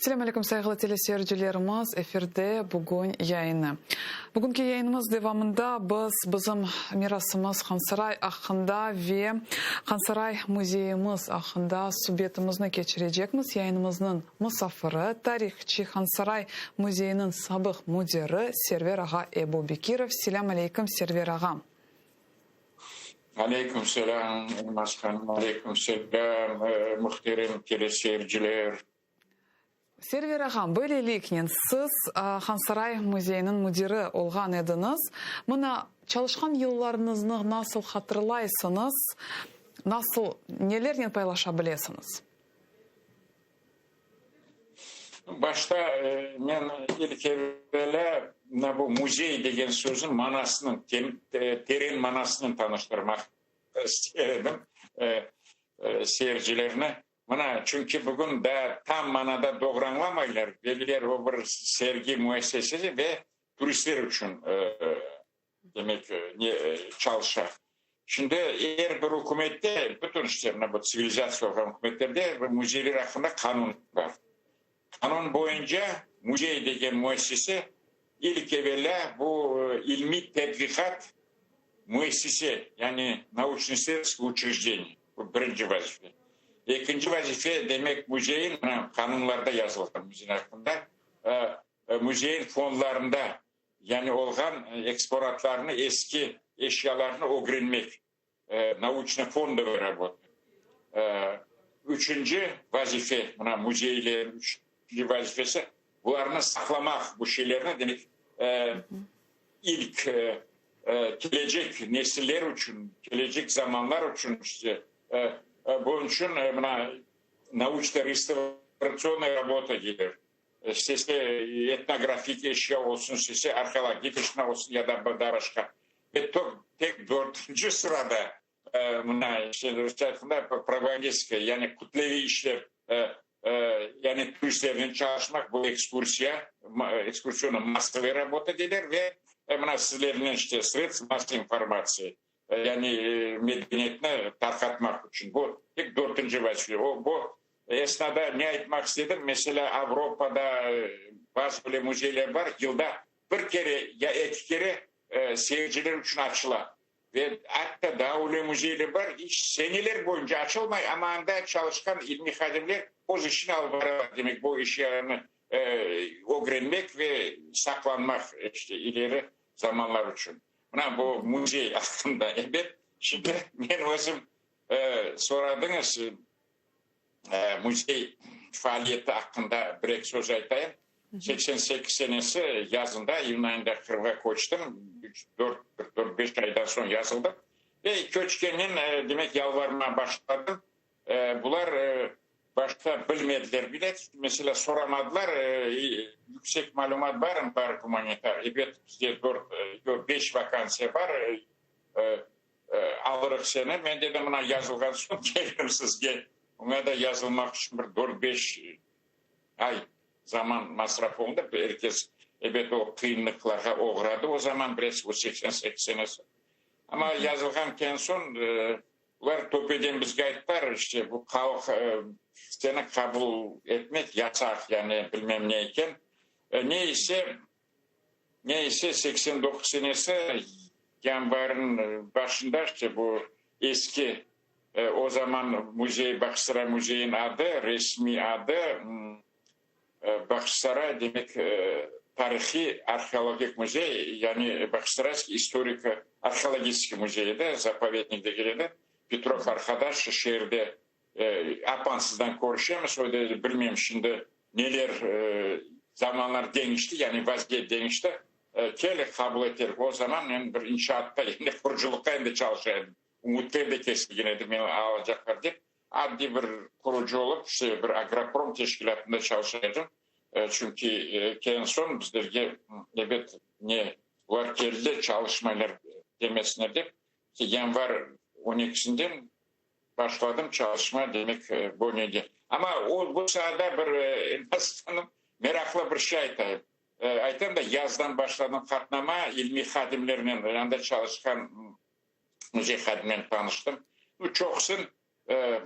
Selâm aleyküm, sayğılı teleseyircilerimiz, efirde Bugün yayını. Bugünki yayınımız devamında biz bizim mirasımız Hansaray aqqında ve Hansaray müzeyimiz aqqında subetimizni keçirecekmiz. Yayınımıznıñ musafiri, tarihçı, Hansaray müzeyiniñ sabıq müdiri Server ağa Ebubekirov. Selâm aleyküm, Server ağa. Aleyküm selâm, Elmaz hanım, aleyküm selâm, mühterem teleseyirciler. Server ağam, böyleliknen, siz Hansaray müzeyiniñ müdiri olğan ediñiz. Mına, çalışqan yıllarıñıznı nasıl hatırlaysıñız, nasıl, nelernen paylaşa bilesiñiz? Başta men ilk evelâ mına bu müzey degen sözniñ manasınıñ, teren manasınen tanıştırmaq ister edim seyircilerni. Mına, çünki bugün daa tam manada doğru añlamaylar, dediler, o bir sergi müessesesi ve turistler içün, demek, çalışa. Şimdi er bir ükümette, bütün işte mına bu tsivilizatsiya olğan ükümetlerde bir müzeyler aqqında qanun bar. Qanun boyunca müzey degen müessese ilk evelâ bu ilmiy tedqiqat müessise, yani nauçno-issledovatelskoye uçrejdeniye, bu birinci vazife. Ekinci vazife, demek, müzeyin, mına qanunlarda yazılğan müzey aqqında, müzeyin fondlarında yani olğan eksponatlarnı, eski eşyalarnı ögrenmek, nauçno-fondovaya rabota. Üçünci vazife, mına müzeylerniñ üçünci vazifesi, bularnı saqlamaq, bu şeylerni, demek, ilk kelecek nesiller içün, kelecek zamanlar içün, işte, bunıñ içün mına nauçno-restavratsionnaya rabota deyler. İstese etnografik eşya olsun, istese arheologik eşya olsun ya da daa başqa. Ve tek dörtünci sırada mına, işte rusça aytqanda, propagandistika, yani kütleviy işler, yani turistlernen çalışmaq, bu ekskursiya, ekskursionno-massovaya rabota deyler ve mına sizlernen işte sredstva massovıy informatsiya, yani medeniyetni tarqatmaq içün. Bu tek dörtünci vazife. O, bu Esnada ne aytmaq istedim, meselâ, Avropada bazı böyle müzeyler bar, yılda bir kere ya eki kere seyirciler içün açıla. Ve atta daa öyle müzeyler bar, iç seneler boyunca açılmay, amma anda çalışqan ilmiy hadimler öz işini alıp baralar, demek, bu eşyalarnı ögrenmek ve saqlanmaq, işte, ileri zamanlar içün. Mına bu müzey aqqında. Ebet, şimdi men özüm soradıñız, Müzey faaliyeti aqqında bir-eki söz aytayım. 88 senesi yazında, iyün ayında Qırımğa köçtim. Üç, dört, bir dört-beş aydan soñ yazıldım. Ve köçkennen, demek, yalvarmağa başladım. Bular başta bilmediler bile, meselâ, soramadılar, yüksek malümat barmı, bar gumanitar? Ebet, bizde dört, beş vakansiya bar. Alırıq seni. Men dedim, mına yazılğan soñ kelirim sizge. Oña da yazılmaq içün bir dört-beş ay zaman masraf olundı. Er kes, ebet, o qıyınlıqlarğa oğradı o zaman, bilesiz, bu 88 senesi. Amma yazılğan ken soñ, olar töpeden bizge ayttılar, işte, bu halq seni qabul etmek yasaq, yani bilmem ne eken. Ne ise, Ne ise, 89 senesi yanvarnıñ başında işte bu eski, o zaman müzey, Bağçasaray müzeyiniñ adı, resmiy adı Bağçasaray, demek, tarihiy arheologik müzey, yani Bağçasarayskiy istoriko-arheologiçeskiy müzey edi, zapovednik degil edi. Petrov arqadaş şeerde apansızdan körüşemiz, o dedi, bilmeyim şimdi neler, zamanlar deñişti, yani vaziyet deñişti, kel, qabul eterik. O zaman men bir inşaatta, yani qurucılıqta endi çalışa edim, ümütler de kesilgen edi, meni alacaqlar dep, addiy bir qurucı olıp, işte bir agroprom teşkilâtında çalışa edim, çünki kelgen soñ bizlerge, ebet, ne, bular keldiler, çalışmaylar demesinler dep, yanvar on ekisinden Başladım çalışma, demek, bu nege. Amma o, bu saada bir, Elnaz hanım, meraqlı bir şey aytayım. Aytam da, yazdan başladım qatnama, ilmiy hadimlernen, anda çalışqan müzey hadimlernen tanıştım. Çoqusın.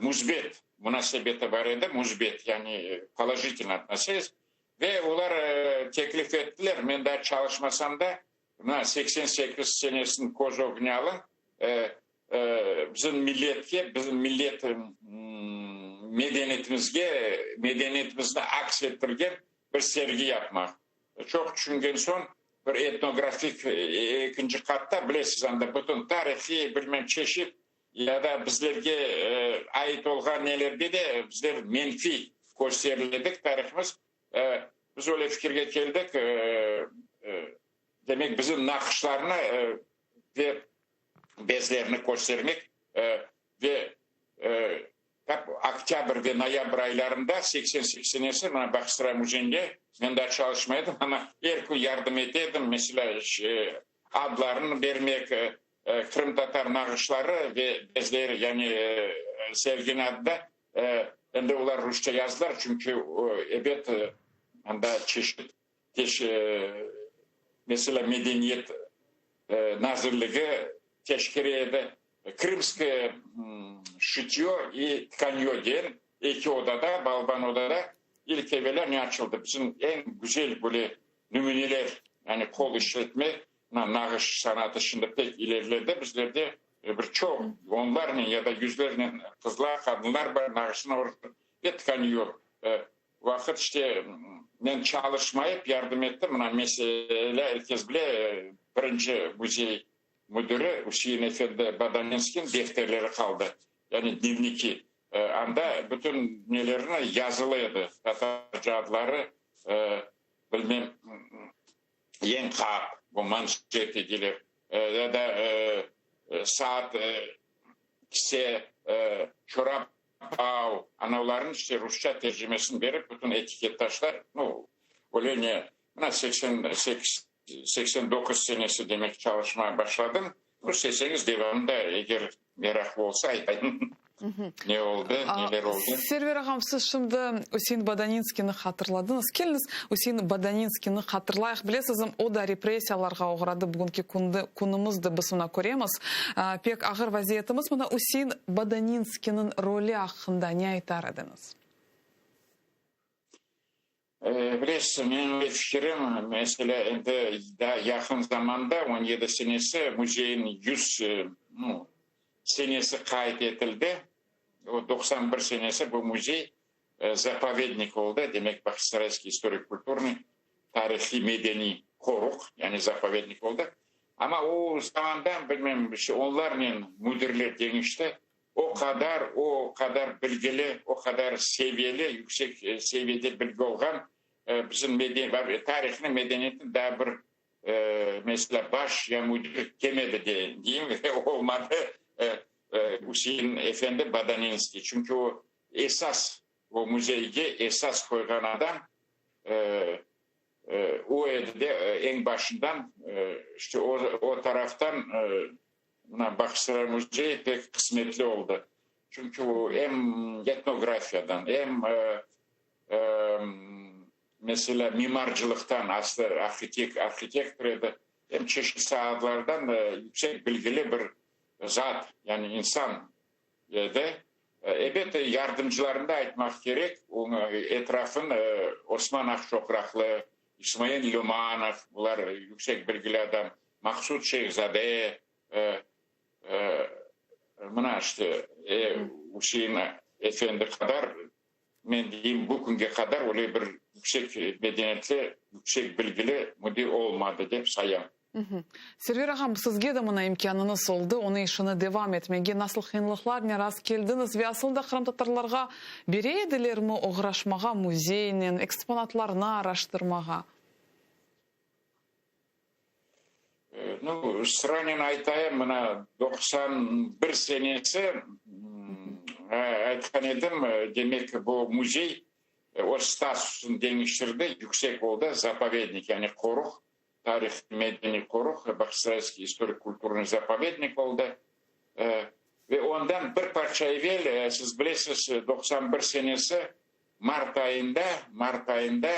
Müsbet munasebeti bar edi, müsbet, yani polojitelno otnosilis. Ve olar teklif ettiler, men daa çalışmasam da, mına 88 senesini köz ögüne alıñ, bizim milletke, bizim millet medeniyetimizge, medeniyetimizni aks ettirgen bir sergi yapmaq. Çoq tüşüngen soñ, bir etnografik ekinci qatta, bilesiz, anda bütün tarihiy, bilmem, çeşit Ya da bizlerge ait olğan nelerge de bizler menfiy kösteriledik, tarihimiz. Biz öyle fikirge keldik, demek, bizim naqışlarnı ve bezlerni köstermek ve tap oktâbr ve noyabr aylarında 88 senesi mına Bağçasaray müzeyinde men daa çalışmay edim, amma er kün yardım ete edim, meselâ, adlarını bermek, Qırımtatar nağışları ve bezleri, yani serginiñ adı da, endi olar rusça yazdılar, çünki, ebet, anda çeşit, meselâ, Medeniyet nazirligi teşkere edi. Krımskoye şityo i tkanyo degen eki odada, balaban odada ilk evelâ ne açıldı? Bizim eñ güzel böyle nümüneler, yani qol işletme Nağış sanatı şimdi pek ileriledi. Bizlerde bir çoq onlarnen ya da yüzlernen qızlar, qadınlar bar, nağışnı öğretip ve tkaniyo. Vaqıt işte men çalışmayıp yardım ettim. Mına meselâ, er kes bile, birinci müzey müdiri Üsein efendi Badaninskiyniñ defterleri qaldı, yani dnevniki. Anda bütün nelerini yazılı edi, tatarca adları, bilmem, Yeñqap, bu manşet edilir, ya da saat, kise, çorap bav, anavlarnıñ işte rusça tercimesini berip, bütün etiket taşlar, nu, öyle ne, mına 88, 89 senesi demek çalışmağa başladım. Nu, isteseñiz devamında, eger meraqlı olsa, aytayım. Ne oldı, neler oldı? Server ağam, siz şimdi Üsein Bodaninskiyni hatırladıñız. Keliñiz, Üsein Bodaninskiyni hatırlayıq. Bilesizmi, o da repressiyalarğa oğradı. Bugünki künde, künümizde biz onı köremiz. Pek ağır vaziyetimiz. Mına Üsein Bodaninskiyniñ roli aqqında ne aytar ediñiz? Bilesiz, menim öyle fikirim, meselâ, endi daa yaqın zamanda, 17 senesi, müzeyniñ 100 senesi qayd etildi. O, 91 senesi bu müzey zapovednik oldı, demek, Bağçasarayskiy istorik-kulturnıy, tarihiy-medeniy qoruq, yani zapovednik oldı. Amma o zamandan, bilmem, işte onlarnen müdirler deñişti, O qadar, o qadar bilgili, o qadar seviyeli, yüksek seviyede bilgi olğan bizim meden, tarihni, medeniyetni daa bir, meselâ, baş ya müdir kelmedi de deyim, olmadı Üsein efendi Badaninskiy. Çünki o esas, o müzeyge esas qoyğan adam o edi de, eñ başından, işte o, o taraftan Mına, Bağçasaray müzeyi pek qısmetli oldı. Çünki o em etnografiyadan, em, meselâ, mimarcılıqtan, aslı arhitektor edi, em çeşit saatlardan yüksek bilgili bir zat, yani insan edi. Ebet, yardımcılarını da aytmaq kerek, onıñ etrafın Osman Aqçoqraqlı, İsmail Lümanov, bular yüksek bilgili adam, Maqsud Şeyhzade, mına işte, Üsein efendi qadar, men deyim, bu künge qadar öyle bir yüksek medeniyetli, yüksek bilgili müdir olmadı, dep sayam. Server ağam, sizge de mına imkânıñız oldı onıñ işini devam etmege. Nasıl qıyınlıqlarnen rast keldiñiz ve asıl da qırımtatarlarğa bere edilermi oğraşmağa müzeynen, eksponatlarnı araştırmağa? Nu, sıranen aytayım, mına 91 senesi aytqan edim, demek, bu müzey öz statusını deñiştirdi, yüksek oldı, zapovednik, yani qoruq, tarih-medeniy qoruq, Bağçasarayskiy istorik-kulturnıy zapovednik oldı. Ve ondan bir parça evel, siz bilesiz, 91 senesi mart ayında, mart ayında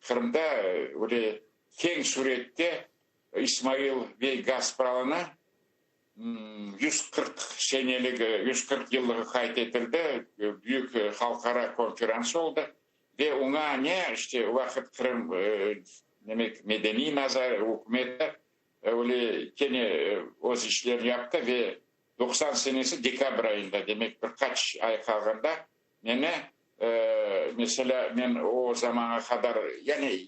Qırımda öyle keñ sürette İsmail bey Gaspralını. 140 seneligi, 140 yıllığı qayd etildi, büyük halqara konferans oldı ve oña ne, işte, o vaqıt Qırım, demek, medeniy nazar ükümeti öyle kene öz işlerini yaptı ve 90 senesi dekabr ayında, demek, bir qaç ay qalğanda meni, meselâ, men o zamanğa qadar, yani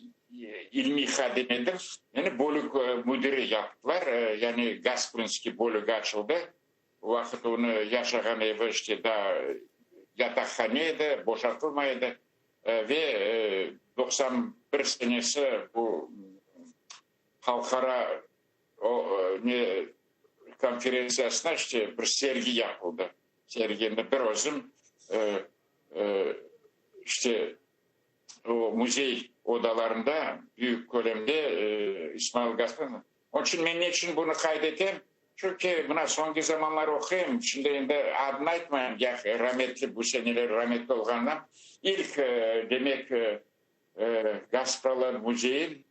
ilmiy hadim edim, meni bölük müdiri yaptılar, yani Gasprinskiy bölügi açıldı. O vaqıt onı yaşağan evi işte daa yataqhane edi, boşatılmay edi ve 91 senesi bu halqara o ne konferentsiyasına işte bir sergi yapıldı. Sergini bir özüm işte o müzey odalarında büyük kölemde İsmail Gasprinskiy. Onıñ içün men ne içün bunı qayd etem? Çünki mına soñki zamanlar oquyım, şimdi endi adını aytmayım, ya rametli, bu seneler rametli olğanından, ilk demek Gaspralı müzeyin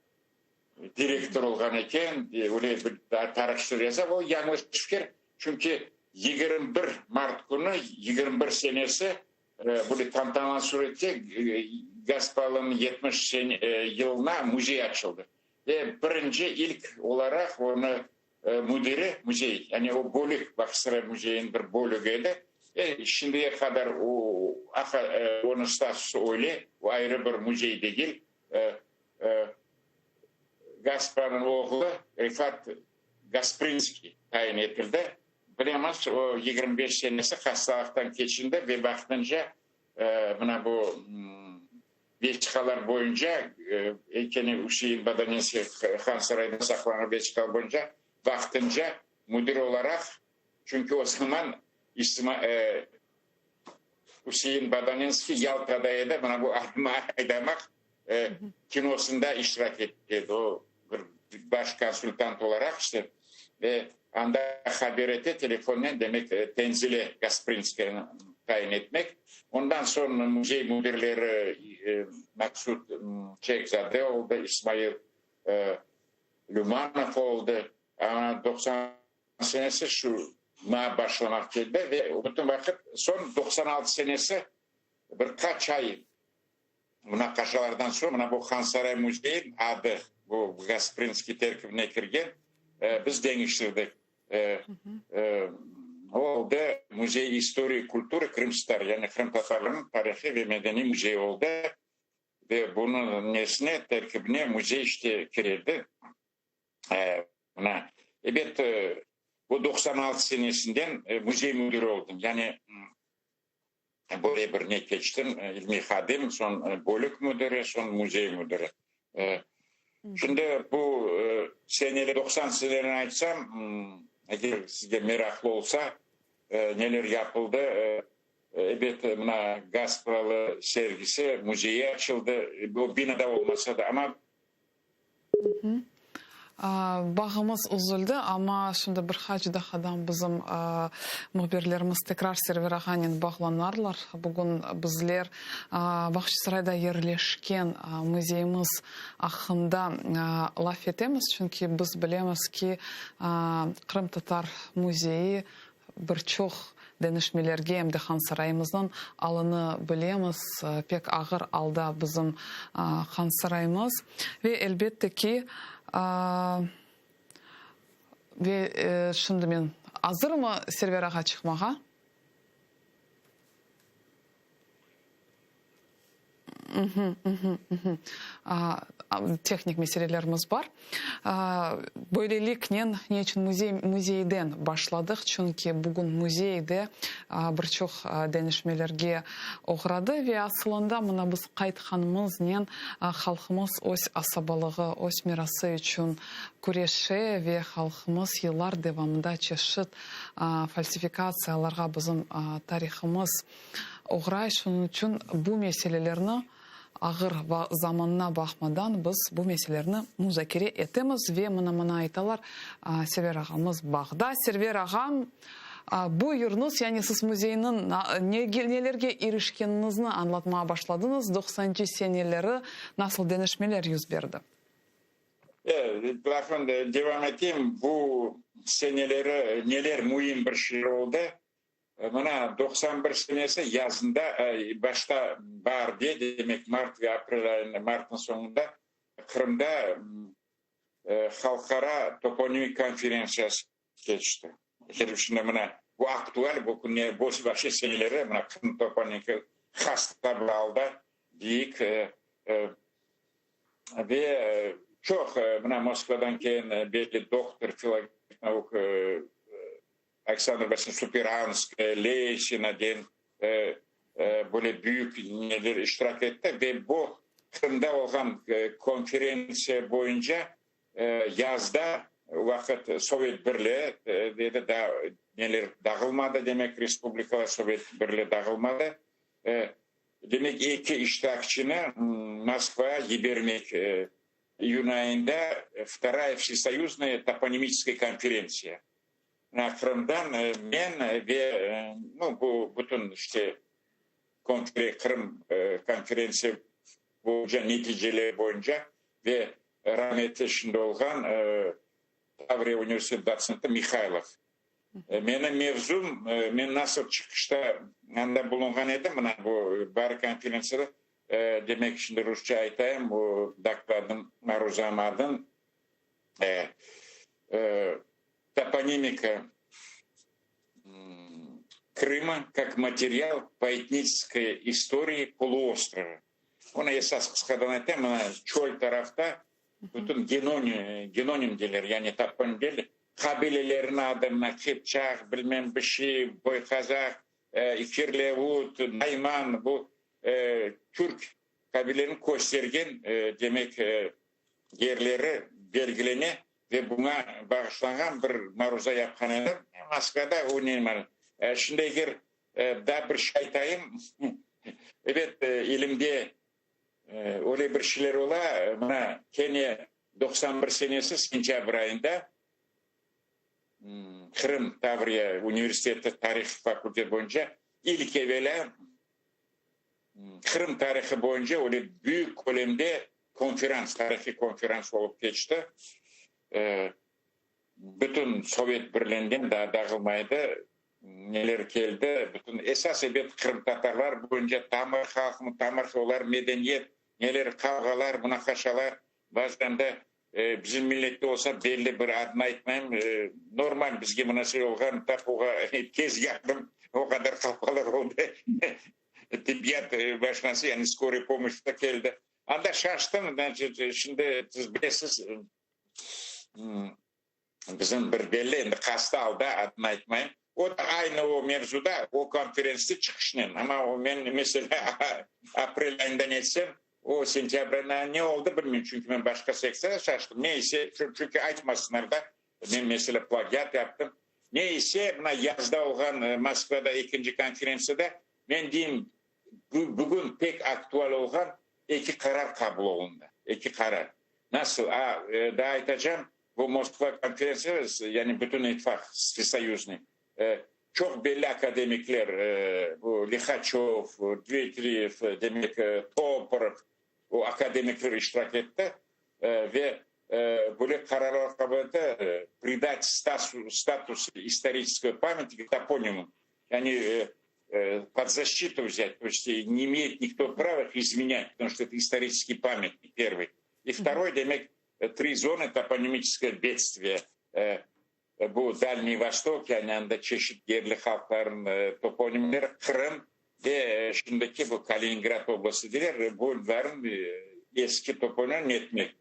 direktor olğan eken, öyle bir tarihçılar yaza, o yañlış fikir, çünki 21 mart künü, 21 senesi böyle tantanalı surette Gaspralınıñ 70 yılına müzey açıldı. Ve birinci, ilk olaraq onı müdiri, müzey, yani o bölük, Bağçasaray müzeyiniñ bir bölügi edi, ve şimdiye qadar o, onıñ statusı öyle, o ayrı bir müzey degil. Gaspranıñ oğlu Refat Gasprinskiy tayin etildi. Bilemiz, o 25 senesi hastalıqtan keçindi ve vaqtınca mına bu vesiqalar boyunca, kene Üsein Bodaninskiy Hansarayda saqlanğan vesiqalar boyunca vaqtınca müdir olaraq, çünki o zaman Üsein Bodaninskiy Yaltada edi, mına bu Alma aydamaq kinosında iştirak etti edi, o bir baş konsultant olaraq işte, ve anda haber ete telefonnen, demek, Tenzile Gasprinskayanı tayin etmek. Ondan soñ müzey müdirleri Maksud Çehzade oldı, İsmail Lümanov oldı. Amma 90 senesi şu maa başlamaq keldi ve bütün vaqıt soñ 96 senesi bir qaç ay munaqaşalardan soñ mına bu Hansaray müzeyi adı bu Gasprinskiy terkibine kirgen biz deñiştirdik. Oldı Muzey istoriyi kulturı krımskih tatar, yani qırımtatarlarnıñ tarihiy ve medeniy müzeyi oldı ve bunıñ nesine terkibine müzey işte kiredi. Mına, ebet, bu 96 senesinden müzey müdiri oldım. Yani böyle bir ne keçtim, ilmiy hadim, soñ bölük müdiri, soñ müzey müdiri. Şimdi bu seneler, 90 senelerini aytsam, eger sizge meraqlı olsa, neler yapıldı, ebet, mına Gaspralı sergisi, müzeyi açıldı, o binada olmasa da, amma Bağımız üzüldi, amma şimdi bir qaç daqqadan bizim mühbirlerimiz tekrar Server ağanen bağlanarlar. Bugün bizler Bağçasarayda yerleşken müzeyimiz aqqında laf etemiz, çünki biz bilemiz ki, Qırımtatar müzeyi Bir çoq deñişmelerge em de Hansarayımıznıñ alını bilemiz, pek ağır alda bizim Hansarayımız. Ve elbette ki, ve şimdi men azırmı Server ağa çıqmağa? Tehnik meselelerimiz bar. Böyleliknen, ne içün müzey, müzeyden başladıq? Çünki bugün müzey de bir çoq deñişmelerge oğradı ve asılında mına biz qaytqanımıznen halqımız öz asabalığı, öz mirası içün küreşe ve halqımız yıllar devamında çeşit falsifikatsiyalarğa bizim tarihımız Oğray, şunıñ içün bu meselelerni ağır zamanına baqmadan biz bu meselelerni muzakere etemiz ve mına mına aytalar, Server ağamız bağda. Server ağam, buyurıñız, yani siz müzeyniñ nelerge irişkeniñizni añlatmağa başladıñız, doqsancı seneleri nasıl deñişmeler yüz berdi? Lafın devam eteyim, bu seneleri neler müim bir şeyler oldı. Mına, 91 senesi yazında, başta baarde, demek mart ve aprel ayında, martnıñ soñunda Qırımda Halqara toponimik konferentsiyası keçti. Şimdi mına bu aktual, bu künler, bu vahşi seneleri mına Qırım toponimiki hasta bir alda deyik. Ve çoq mına Moskvadan kelgen belli doktor filologik nauk Aleksandr Vasilyevich Superanskaya, Lesina degen böyle büyük neler iştirak etti ve bu Qırımda olğan konferentsiya boyunca yazda o vaqıt Sovet Birliği edi, daa neler dağılmadı, demek, respublikalar Sovet Birliği dağılmadı. Demek, eki iştirakçini Moskvağa yibermek iyün ayında Vtoraya Vsesoyuznaya toponimiçeskaya konferentsiya. Qırımdan men ve, nu, bu bütün işte Qırım konferentsiya boyunca neticeleri boyunca ve rametli şimdi olğan Tavriya universiteti dotsenti Mihaylov. Menim mevzum, men nasıl çıqışta anda bulunğan edim, mına bu bar konferentsiyada, demek, şimdi rusça aytayım, bu dokladım, maruzam adın, Toponimika Krıma kak material po etniçeskoy istorii poluostrova. Onı esas qısqadan aytayım, mına çöl tarafta bütün genonim deyler, yani toponim deyler, qabilelerniñ adı, mına Qıpçaq, bilmem bir şey, Boyqazaq, Kirlevut, Nayman, bu türk qabilelerini köstergen, demek, yerleri belgilene ve buña bağışlanğan bir maruza yapqan edim. Moskvada o ne Şimdi eger daa bir şey aytayım, ebet, ilimde öyle bir şeyler ola, mına, kene 91 senesi sentâbr ayında Qırım Tavriya universiteti tarih fakülteti boyunca ilk evelâ Qırım tarihı boyunca öyle büyük kölemde konferans, tarihiy konferans olıp keçti. Bütün Sovet Birliginden daa dağılmaydı, neler keldi, bütün, esas, ebet, qırımtatarlar boyunca tamır halqmı, tamır olar, medeniyet, neler, qavğalar, munaqaşalar, bazen de bizim millette olsa, belli bir adını aytmayım, normal bizge munasebet olğan, tap oğa tez yardım, o qadar qavğalar oldı, tibbiyat maşinası, yani skoroy pomoşç da keldi. Anda şaştım, значит, şimdi siz bilesiz, Bizim bir belli, endi hasta alda, adını aytmayım, o da aynı o mevzuda, o konferentsde çıqışnen. Amma o men, meselâ, aprel ayında netsem, o sentâbr ayında ne oldı bilmeyim, çünki men başqa sektsiyada şaştım. Ne ise, çünki aytmasınlar da, men, meselâ, plagiat yaptım. Ne ise, mına yazda olğan Moskvada ekinci konferentsiyada, men deyim, bugün pek aktual olğan eki qarar qabul olundı, eki qarar. Nasıl? A, daa aytacam, bu Moskva konferentsiyası, yani bütün ittifaq, vsesoyuznıy, çoq belli akademikler, bu Lihaçev, Dmitriyev, demek, Toporov, o akademikler iştirak etti ve böyle qararlar qabul etti, pridat status istoriçeskogo pamyatnika toponimu, yani pod zaşçitu vzять, то есть ne imeyet nikto prava ih izmenyat, потому что это istoriçeskiy pamyatnik, pervıy. I vtoroy, demek, tri zonı toponimiçeskogo bedstviya, bu Dalniy Vostok, yani anda çeşit yerli halqlarnıñ toponimleri, Qırım ve şimdiki bu Kaliningrad oblastı deyler, bularnıñ eski toponimlerini etmek.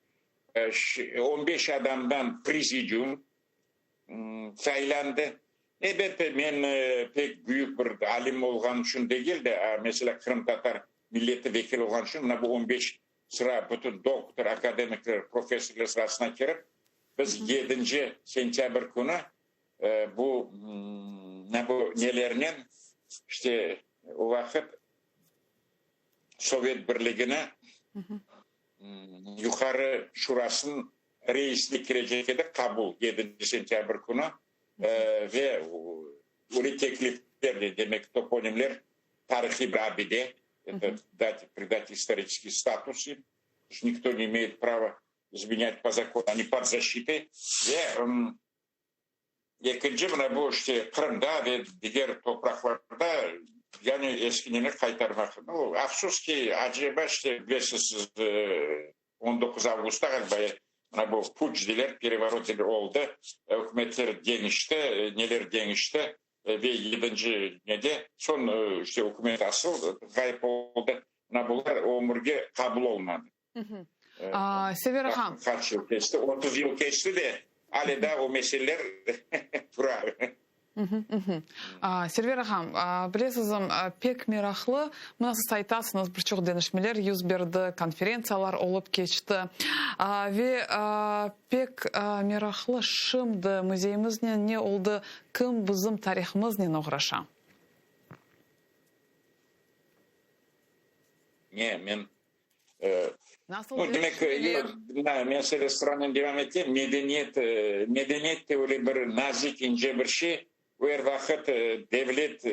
On beş adamdan prezidium saylandı. Elbette, men pek büyük bir alim olğanım içün degil de, meselâ, qırımtatar milleti vekili olğanım içün, mına bu 15 sıra bütün doktor, akademikler, professorlar sırasına kirip, biz 7 sentâbr künü bu bu nelernen, işte, o vaqıt Sovet Birligini Yuqarı Şurasınıñ reisine kirecek edi, qabul 7 sentâbr künü ve öyle teklifler, demek, toponimler tarihiy bir abide, это дать, придать исторический статус им, nikto ne imeyet prava. İzvinyayus, po zakonu, oni pod zaşçitoy. Ve ekinci, mına bu işte Qırımda ve diger topraqlarda yani eski neni qaytarmaq. Nu, afsus ki, aceba işte, bilesiz siz, 19 avgustta ğaliba, mına bu puç deyler, perevorot deyler, oldı, ükümetler deñişti, neler deñişti ve yedinci nede soñ işte ükümet asıl ğayıp oldı. Mına bular ömürge qabul olmadı. Sever ağam. Qaç yıl keçti? 30 yıl keçti de, ale daa o meseleler tura. Server ağam, bilesiz, pek meraqlı, mına siz aytasıñız, bir çoq deñişmeler yüz berdi, konferentsiyalar olıp keçti. Ve pek meraqlı, şimdi müzeyimiznen ne oldı, kim bizim tarihımıznen oğraşa? Ne, men Nasıl Nu, demek, men seni sıranen devam eteyim. Medeniyet, medeniyet de öyle bir nazik, ince bir şey. O er vaqıt devlet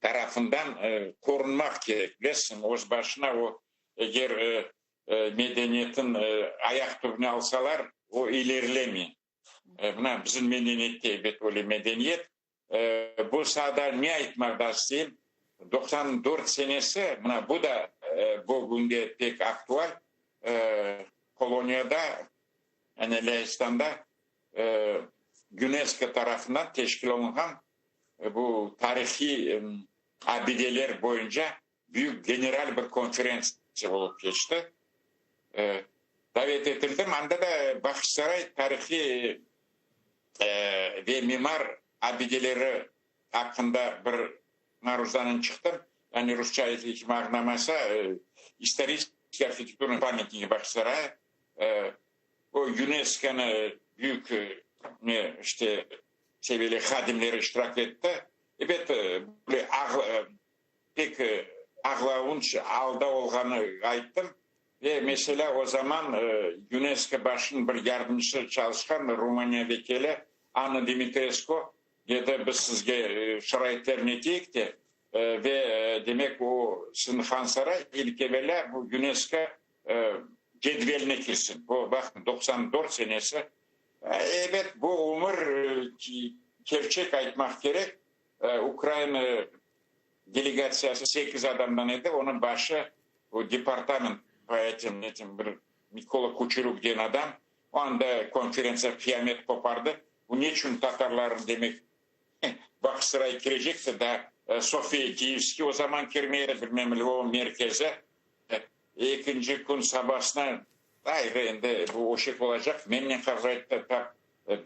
tarafından qorunmaq kerek, bilesiñ, öz başına o, eger medeniyetin ayaq tübüne alsalar, o ilerilemey. Mına bizim medeniyette ebet öyle medeniyet. Bu saada ne aytmaq da isteyim, 94 senesi, mına bu da bugünde pek aktual, Poloniyada, yani Lehistanda UNESCO tarafından teşkil olunğan bu tarihiy abideler boyunca büyük general bir konferentsiya olıp keçti. Davet etildim, anda da Bağçasaray tarihiy ve mimar abideleri aqqında bir maruzanen çıqtım. Yani rusça aytmaqnamasa, İstoriçeskiy arhitekturnıy pamyatniki Bağçasaraya. O YUNESKOnı büyük ne işte seviyeli hadimleri iştirak etti. Ebet, böyle pek ağlavunç alda olğanı ayttım. Ve, meselâ, o zaman UNESCO başınıñ bir yardımcısı çalışqan Rumaniya vekili Anna Dimitrescu dedi, biz sizge şaraitlerni eteyik de, ve, demek, o siziñ Hansaray ilk evelâ bu UNESCO cedveline kirsin. Bu, baqıñ, 94 senesi. Ebet, bu ömür, kerçek aytmaq kerek, Ukraina delegatsiyası sekiz adamdan edi, onıñ başı o departament po etim netim bir Mikola Kuçeruk degen adam, o anda konferentsiya qıyamet qopardı, bu neçün tatarlarnı demek Bağçasaray kirecek de daa Sofiya Kiyevskiy o zaman kirmey edi, bilmem Lvov merkezi, ekinci kün sabasına ayrı endi bu öşek olacaq, mennen qavğa etti, tap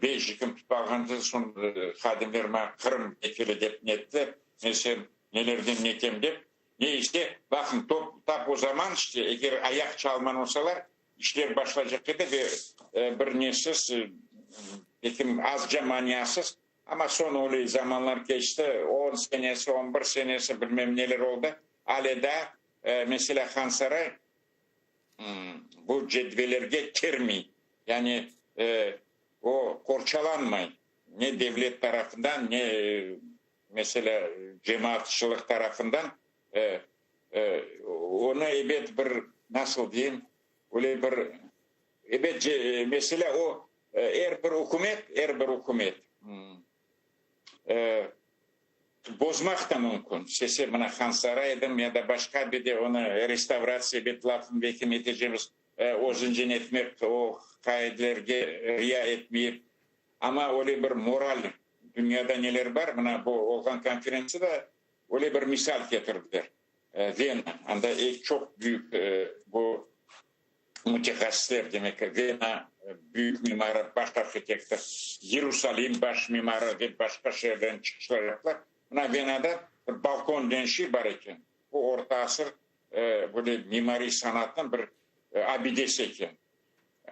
Beycikim tutıp alğan soñ hadimler maña Qırım vekili dep netti, men sen nelerden netem dep. Ne ise, baqıñ, top tap o zaman işte, eger ayaq çalman olsalar, işler başlaycaq edi ve bir nesiz, belkim azca maniasız, amma soñ öyle zamanlar keçti, on senesi, on bir senesi, bilmem neler oldı, ale daa, meselâ, Hansaray bu cedvelerge kirmey, yani o qorçalanmay, ne devlet tarafından, ne, meselâ, cemaatçılıq tarafından. Onı, ebet, bir, nasıl deyim, öyle bir, ebet, meselâ, o, er bir ükümet, er bir ükümet Bozmaq da mümkün. Sese mına Hansaray edim ya da başqa bir de onı restavratsiya ebet lafın belki neticemiz özüncen etmek o qaidelerge ria etmeyip. Amma öyle bir moral dünyada neler bar mına bu olğan konferentsiyada öyle bir misal ketirdiler. Vena anda eñ çoq büyük bu mütehassısler, demek ki, Vena büyük mimarı, baş arhitektor, Yerusalim baş mimarı ve başqa şeerlerden çıqışlar yaptılar. Mına Venada bir balkon degen şey bar eken, bu orta asır böyle mimariy sanatnıñ bir abidesi eken.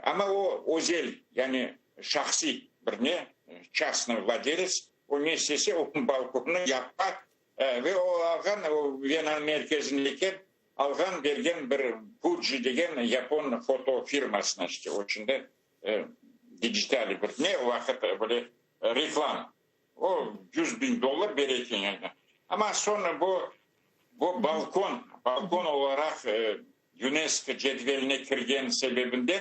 Amma o özel, yani şahsiy bir ne, çastnıy vladelets, o ne istese, o balkonnı yapa ve o alğan, o Venanıñ merkezinde eken, Alğan bergen bir Fuji degen yapon foto firmasına işte o içinde dijital bir ne o vaqıt böyle reklam o 100.000 dollar bere eken yani. Amma soñra bu bu balkon balkon olaraq UNESCO cedveline kirgen sebebinden.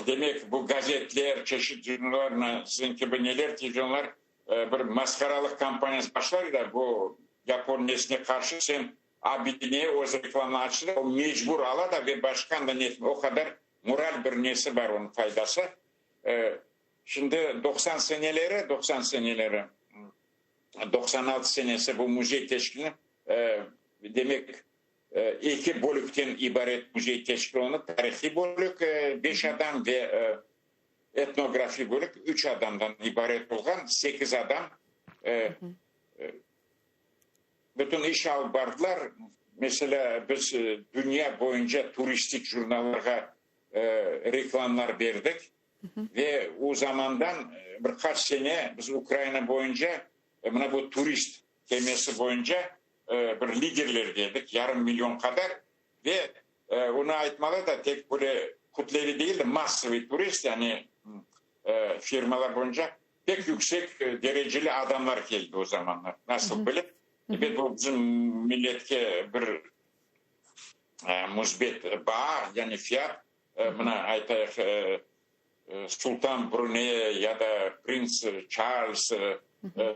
Demek, bu gazetler, çeşit jurnallar, mına siziñ kibi neler, televizionlar bir masqaralıq kampaniyası başlar da, bu yapon nesine qarşı sen abidene öz reklama açtı, o mecbur ala da ve başqan da ne, o qadar moral bir nesi bar onıñ faydası. Şimdi 90 seneleri, 90 seneleri, 96 senesi bu müzey teşkili, demek, Eki bölükten ibaret müzey teşkil olundı, tarihiy bölük, beş adam ve etnografiy bölük, üç adamdan ibaret olğan, sekiz adam bütün iş alıp bardılar. Meselâ, biz dünya boyunca turistik jurnallarğa reklamlar berdik ve o zamandan bir qaç sene biz Ukraina boyunca mına bu turist kemesi boyunca bir liderler dedik, yarım million qadar ve onı aytmalı da, tek böyle kütleviy degil de, massovıy turist, yani firmalar boyunca pek yüksek dereceli adamlar keldi o zamanlar. Nasıl bilip, ebet, bu bizim milletke bir müsbet baa, yani fiyat, mına aytayıq, Sultan Brunei ya da prints Çarlz,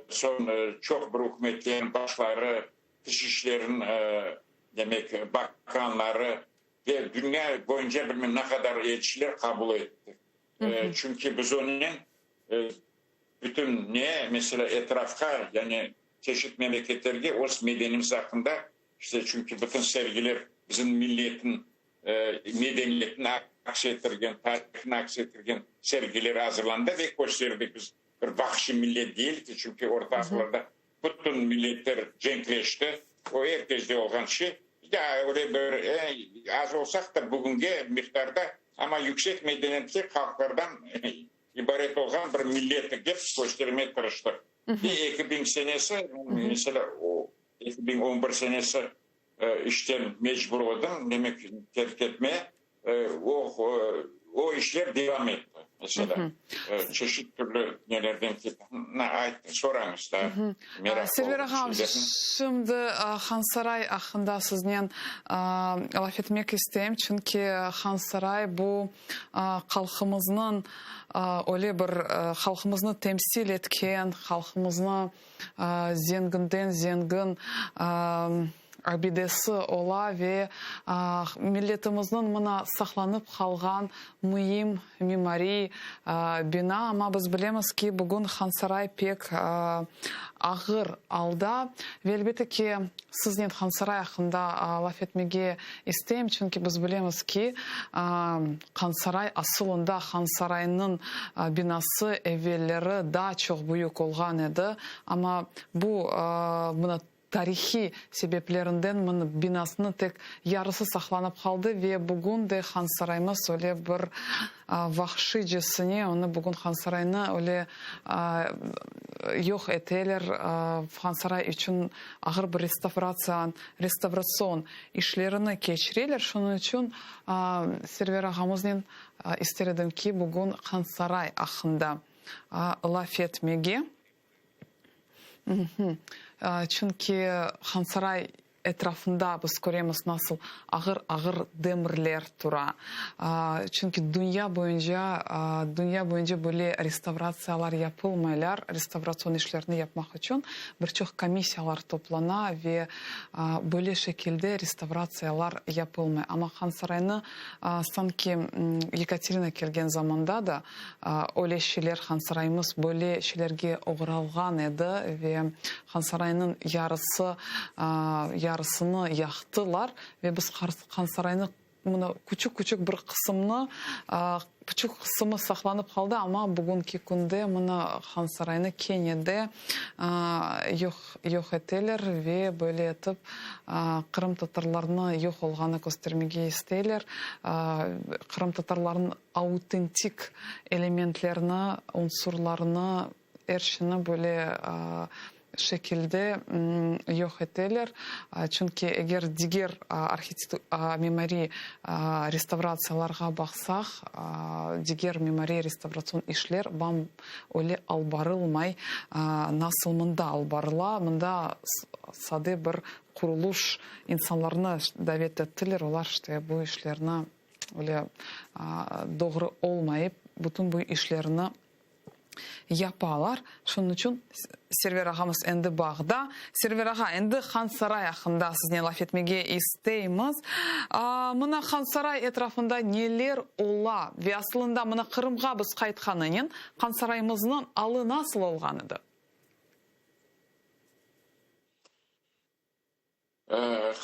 soñ çoq bir ükümetlerin başları, tış işlerin, demek, bakanları ve dünya boyunca bilmem ne qadar elçiler qabul ettik. Çünki biz onen bütün ne, meselâ, etrafqa, yani çeşit memleketlerge öz medenimiz aqqında, işte, çünki bütün sergiler bizim milletin medeniyetini aks ettirgen, tarihini aks ettirgen sergiler azırlandı ve kösterdik. Biz bir vahşiy millet değildik, çünki Orta asırlarda bütün milletler cenkleşti, o er kezde olğan şey. Ya öyle bir az olsaq da, bugünge miqdarda, amma yüksek medeniyetli halqlardan ibaret olğan bir millettik dep köstermege tırıştıq. Ve 2000 senesi, meselâ, o 2011 senesi İşten mecbur oldım, demek, terk etmeye. O, o işler devam etti, meselâ. Çeşit türlü nelerden ayt, sorañız daa, meraqlı Server ağam, şimdi Hansaray aqqında siznen laf etmek isteyim, çünki Hansaray bu halqımıznıñ öyle bir halqımıznı temsil etken, halqımıznı zenginden zengin abidesi ola ve milletimizniñ mına saqlanıp qalğan müim mimariy bina. Amma biz bilemiz ki, bugün Hansaray pek ağır alda ve, elbette ki, siznen Hansaray aqqında laf etmege isteyim, çünki biz bilemiz ki, Hansaray asılında Hansaraynıñ binası evelleri daa çoq büyük olğan edi, amma bu mına tarihiy sebeplerinden mına binasınıñ tek yarısı saqlanıp qaldı ve bugün de Hansaraymız öyle bir vahşiycesine onı bugün Hansaraynı öyle yoq eteler, Hansaray içün ağır bir restavratsiya, restavratsion işlerini keçireler, şunıñ içün Server ağamıznen ister edim ki, bugün Hansaray aqqında laf etmege. Çünki Hansaray etrafında biz köremiz nasıl ağır-ağır demirler tura. Çünki dünya boyunca, dünya boyunca böyle restavratsiyalar yapılmaylar. Restavratsion işlerni yapmaq içün bir çoq komissiyalar toplana ve böyle şekilde restavratsiyalar yapılmay. Amma Hansaraynı sanki Yekaterina kelgen zamanda da öyle şeyler, Hansaraymız böyle şeylerge oğralğan edi ve Hansaraynıñ yarısı, yarısını yaqtılar ve biz Hansaraynı mına küçük-küçük bir qısımnı, küçük qısımı saqlanıp qaldı, amma bugünki künde mına Hansaraynı kene de yoq yoq eteler ve böyle etip qırımtatarlarnı yoq olğanı köstermege isteyler, qırımtatarlarnıñ autentik elementlerini, unsurlarını, er şeyni böyle şekilde yoq eteler. Çünki eger diger mimariy restavratsiyalarğa baqsaq, diger mimariy restavratsion işler öyle alıp barılmay, nasıl mında alıp barıla. Mında sade bir quruluş insanlarnı davet ettiler, olar işte bu işlerni öyle. Doğru olmayıp, bütün bu işlerni yapalar. Şunıñ içün Server ağamız endi bağda. Server ağa, endi Hansaray aqqında siznen laf etmege isteymiz. Mına Hansaray etrafında neler ola ve asılında mına Qırımğa biz qaytqanınen Hansaraymıznıñ alı nasıl olğan edi?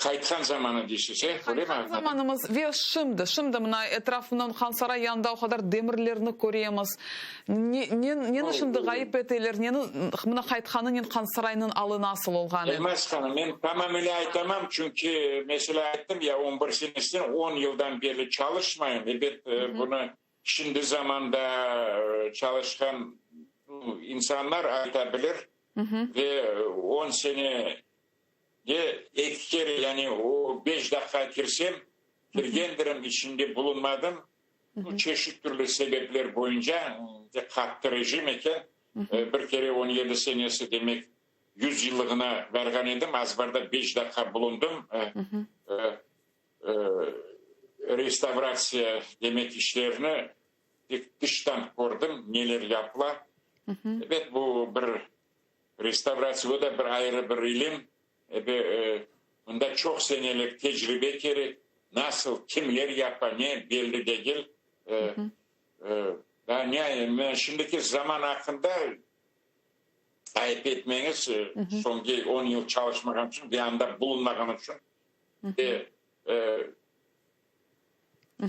Qaytqan zamanı deysiz, e? Öyle mi? Qaytqan zamanımız ve şimdi, şimdi mına etrafından Hansaray yanında o qadar demirlerni köremiz. Ne, ne, neni şimdi ğayıp eteler, neni, mına qaytqanınen Hansaraynıñ alı nasıl olğan edi? Elmaz hanım, men tamamile aytamam, çünki, meselâ, ayttım ya, on bir senesinden, on yıldan berli çalışmayım. Ebet, bunı şimdi zamanda çalışqan insanlar ayta bilir. Ve on sene De eki kere, yani o beş daqqa kirsem, kirgendirim, içinde bulunmadım. Bu çeşit türlü sebepler boyunca, qattı rejim eken. Bir kere 17 senesi, demek, yüz yıllığına barğan edim, azbarda beş daqqa bulundım. Restavratsiya, demek, işlerini tek tıştan kördim, neler yapıla. Ebet, bu bir Restavratsiya, o da bir ayrı bir ilim. Ebe, mında çoq senelik tecribe kerek. Nasıl, kimler yapa, ne, belli degil. Daa ne, men şimdiki zaman aqqında ayıp etmeñiz, soñki on yıl çalışmağan içün ve anda bulunmağan içün ve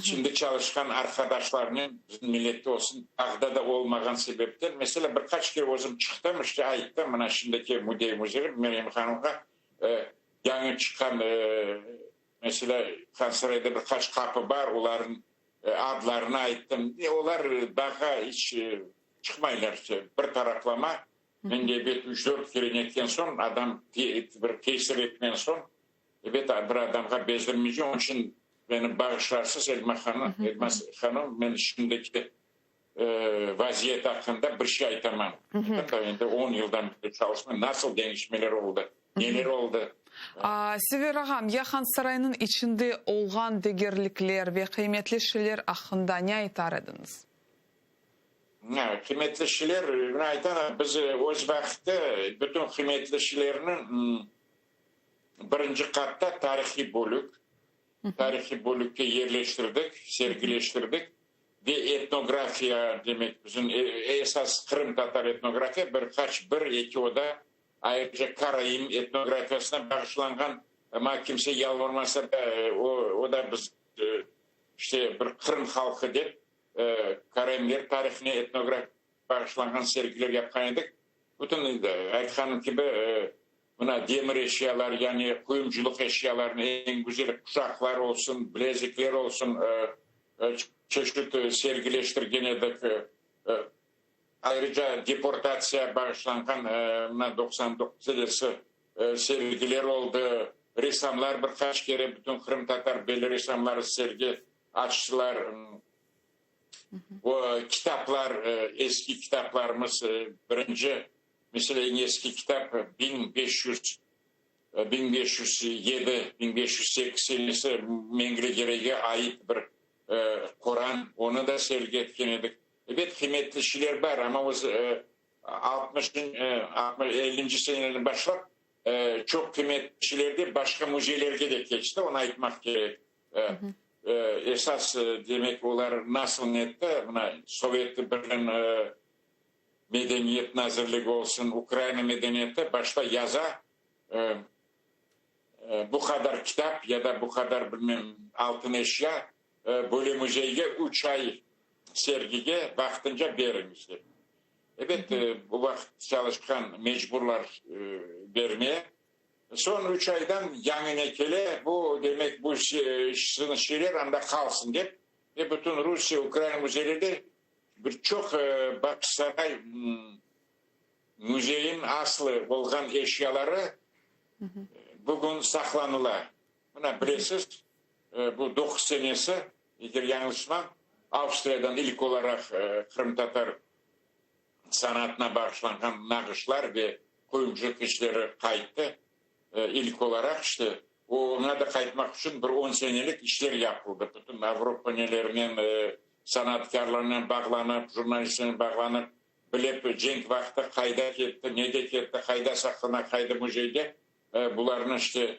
Şimdi çalışqan arqadaşlarnen, bizim millette olsun, bağda da olmağan sebepten, meselâ, bir qaç kere özüm çıqtım, işte, ayttım, mına şimdiki müdey müziri Meryem hanımğa, yañı çıqqan, meselâ, Hansarayda bir qaç qapı bar, olarnıñ adlarını ayttım. Olar bağğa iç çıqmaylar, işte, bir taraflama. Men de, ebet, üç-dört kere netken soñ, adam bir tesir etken soñ, Ebet, bir adamğa bezdirmeycem, onıñ içün meni bağışlarsız, Elma hanım, Elmaz hanım, men şimdiki vaziyet aqqında bir şey aytamam. Endi on yıldan beri çalışmay, nasıl deñişmeler oldı, neler oldı? Sever ağam, ya Hansaraynıñ içinde olğan degerlikler ve qıymetli şeyler aqqında ne aytar ediñiz? Qıymetli şeyler, men aytam, biz öz vaqıtta bütün qıymetli şeylerni Birinci qatta tarihiy bölük, tarihiy bölükke yerleştirdik, sergileştirdik ve etnografiya, demek, bizim esas qırımtatar etnografiya, bir qaç, bir, eki oda, ayrıca karaim etnografiyasına bağışlanğan, amma kimse yalvarmasa da, o, o da biz, işte, bir qırım halqı dep, karaimler tarihine etnografiya bağışlanğan sergiler yapqan edik. Bütün, aytqanım kibi, mına demir eşyalar, yani quyumcılıq eşyalarını, eñ güzel quşaqlar olsun, bilezikler olsun, çeşit sergileştirgen edik. Ayrıca deportatsiya bağışlanğan mına 99 senesi sergiler oldı. Ressamlar bir qaç kere, bütün qırımtatar belli ressamları sergi açtılar. O kitaplar, eski kitaplarımız, birinci, meselâ, eñ eski kitap 1500, 1507, 1508 senesi Mengli Gereyge ait bir Qoran, onı da sergi etken edik. Ebet, qıymetli şeyler bar, amma biz ellinci senelerden başlap çoq qıymetli şeyler de başqa müzeylerge de keçti, onı aytmaq kerek. Esas, demek, olar nasıl netti, mına, Sovet Birliginiñ Medeniyet nazirligi olsun, Ukraina medeniyeti başta yaza, bu qadar kitap ya da bu qadar, bilmem, altın eşya böyle müzeyge üç ay sergige vaqtınca beriñiz dep. Ebet, bu vaqıt çalışqan mecburlar bermeye. Soñ üç aydan yañı ne kele, bu, demek, bu şeyler anda qalsın dep, ve bütün Rusiye, Ukraina müzeylerinde bir çoq Bağçasaray müzeyiniñ aslı olğan eşyaları bugün saqlanıla. Mına, bilesiz, bu doquz senesi, eger yañlışmam, Avstriyadan ilk olaraq qırımtatar sanatına bağışlanğan nağışlar ve qoyumcılıq işleri qayttı. İlk olaraq, işte. Oña da qaytmaq içün bir on senelik işler yapıldı. Bütün Avropa nelerinen, sanatkârlarnen bağlanıp, jurnalistlernen bağlanıp, bilip, cenk vaqtı qayda ketti, nede ketti, qayda saqlana, qayda müzeyde, bularnı işte,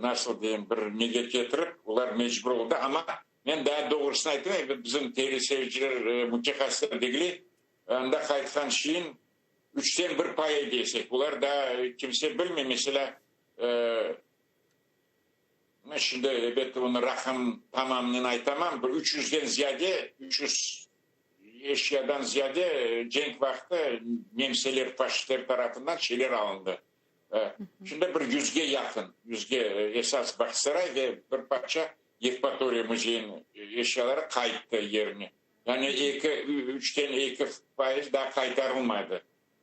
nasıl deyim, bir nege ketirip, olar mecbur oldı. Amma men daa doğrusını aytayım, ebet, bizim teri seviciler, mütehassıslar degil, anda qaytqan şeyin üçten bir payı desek, olar daa kimse bilmey, meselâ, Şimdi, elbette, onı raqam tamamınen aytamam, bir üç yüzden ziyade, 300 eşyadan ziyade cenk vaqtı nemseler, faşistler tarafından şeyler alındı. Şimdi bir yüzge yaqın, yüzge esas Bağçasaray ve bir parça Yevpatoriya müzeyiniñ eşyaları qayttı yerine. Yani eki, üçten 2% daa qaytarılmadı.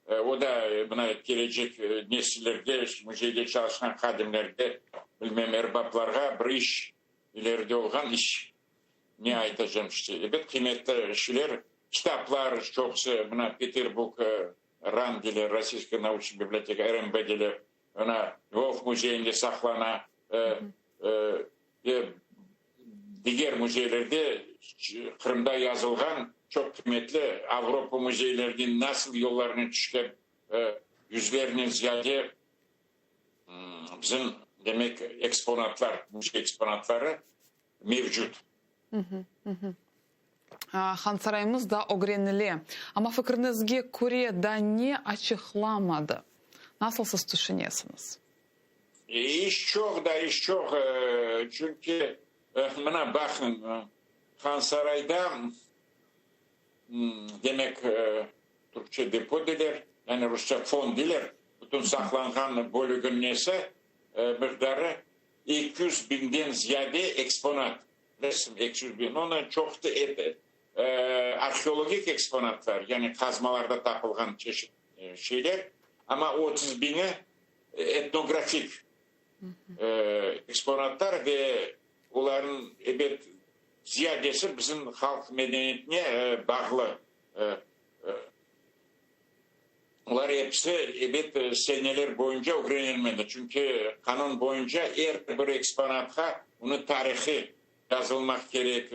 O da mına kelecek nesillerge, müzeyde çalışqan hadimlerge, bilmem, erbaplarğa bir iş, ileride olğan iş. Ne aytacam işte, ebet, qıymetli şeyler, kitaplar çoqusı, mına Peterburg RAN deyler, Rossiyskaya nauçnaya biblioteka, RNB deyler, mına Lvov müzeyinde saqlana, ve diger müzeylerde Qırımda yazılğan çoq qıymetli Avropa müzeylerine nasıl yollarnen tüşken yüzlernen ziyade bizim, demek, eksponatlar, müzey eksponatları mevcut. Hansarayımız da ögrenile. Amma fikriñizge köre daa ne açıqlamadı? Nasıl siz tüşünesiñiz? İş çoq da, iş çoq. Çünki, mına, baqıñ, Hansarayda, demek, türkçe depo deyler, yani rusça fond deyler, bütün saqlanğan bölüginiñ nesi, miqdarı 200 biñden ziyade eksponat. Bilesiñmi, 200 biñ. Onıñ çoqusı arheologik eksponatlar, yani qazmalarda tapılğan çeşit şeyler, amma 30 biñi etnografik eksponatlar ve olarnıñ, ebet, ziyadesi bizim halq medeniyetine bağlı. Olar episi, ebet, seneler boyunca ögrenilmeli, çünki qanun boyunca er bir eksponatqa onıñ tarihı yazılmaq kerek,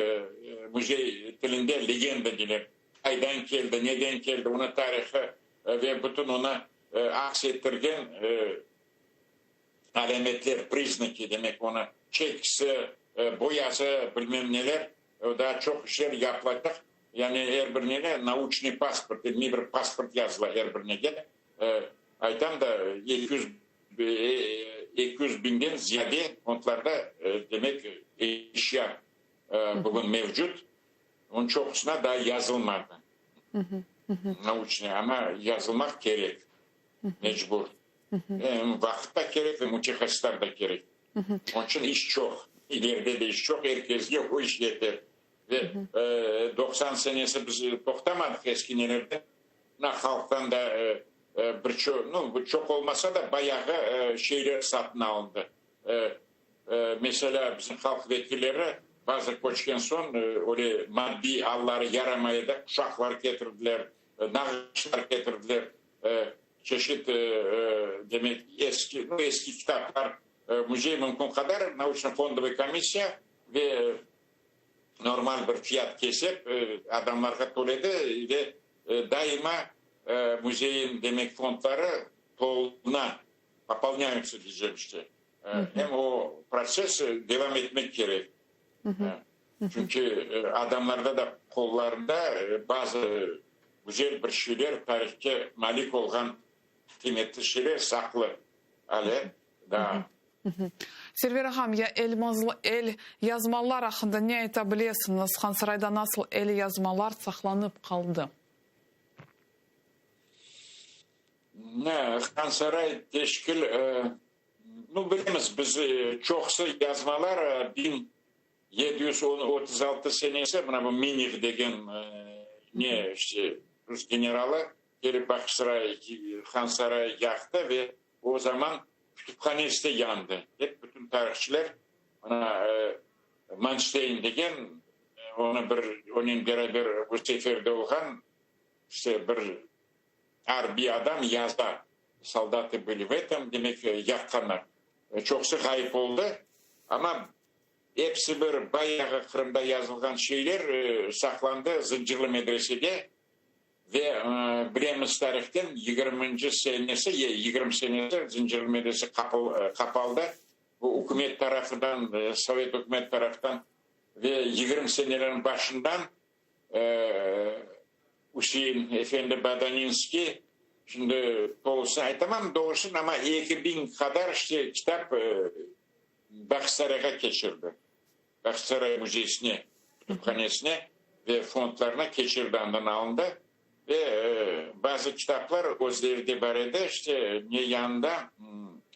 müzey tilinde legenda deyler, qaydan keldi, neden keldi, onıñ tarihı ve bütün onı aks ettirgen alâmetler, priznaki, demek, onı çekisi, boyası, bilmem neler, daa çoq işler yapılacaq. Yani er bir nege nauçnıy pasport, ilmiy bir pasport yazıla er bir nege. Aytam da, 200, 200 biñden ziyade fondlarda, demek, eşya bugün mevcut. Onıñ çoqusına daa yazılmadı. Nauçnıy, amma yazılmaq kerek, mecbur. Em vaqıt da kerek, em mütehassıslar da kerek. Onıñ içün iş çoq. İleride de iş çoq, er kesge o iş yeter. Ve 90 senesi biz toqtamadıq eski nelerde. Mına halqtan da bir çoq, nu, çoq olmasa da, bayağı şeyler satın alındı. Meselâ, bizim halq vekilleri bazı köçken soñ, öyle maddiy alları yaramay edi, quşaqlar ketirdiler, nağışlar ketirdiler, çeşit, demek, eski, nu, eski kitaplar. Müzey mümkün qadar nauçno-fondovıy komissiya ve normal bir fiyat kesip, adamlarğa töledi ve daima müzeyin, demek, fondları toluna, popolnyayutsa diycem işte. Em o protsess devam etmek kerek. Çünki adamlarda da qollarında bazı güzel bir şeyler, tarihke malik olğan qıymetli şeyler saqlı ale daa. Server ağam, ya el yazmalar aqqında ne ayta bilesiñiz? Hansarayda nasıl el yazmalar saqlanıp qaldı? Ne, Hansaray teşkil, nu, bilemiz biz, çoqusı yazmalar 1736 senesi, mına bu Minih degen ne, işte, rus generalı kelip Bağçasaray, Hansaray yaqtı ve o zaman kütüphanesi de yandı, dep bütün tarihçiler, mına Manşteyn degen, onı bir, onen beraber bu seferde olğan, işte, bir Arbiy adam yaza, Soldatı bıli v etom, demek, yaqqanlar. Çoqusı ğayıp oldı, amma episi bir bayağı Qırımda yazılğan şeyler saqlandı Zıncırlı medresede ve bilemiz tarihten yigirminci senesi, 20 senesi Zıncırlı medrese qapaldı, bu ükümet tarafından, sovet ükümet tarafından ve 20 senelerin başından Üsein efendi Badaninskiy, şimdi tolusını aytamam doğrusını, amma 2000 qadar işte kitap Bağçasarayğa keçirdi. Bağçasaray müzeysine, kütüphanesine ve fondlarına keçirdi, andan alındı. Ve bazı kitaplar özleri de bar edi, işte ne yanında,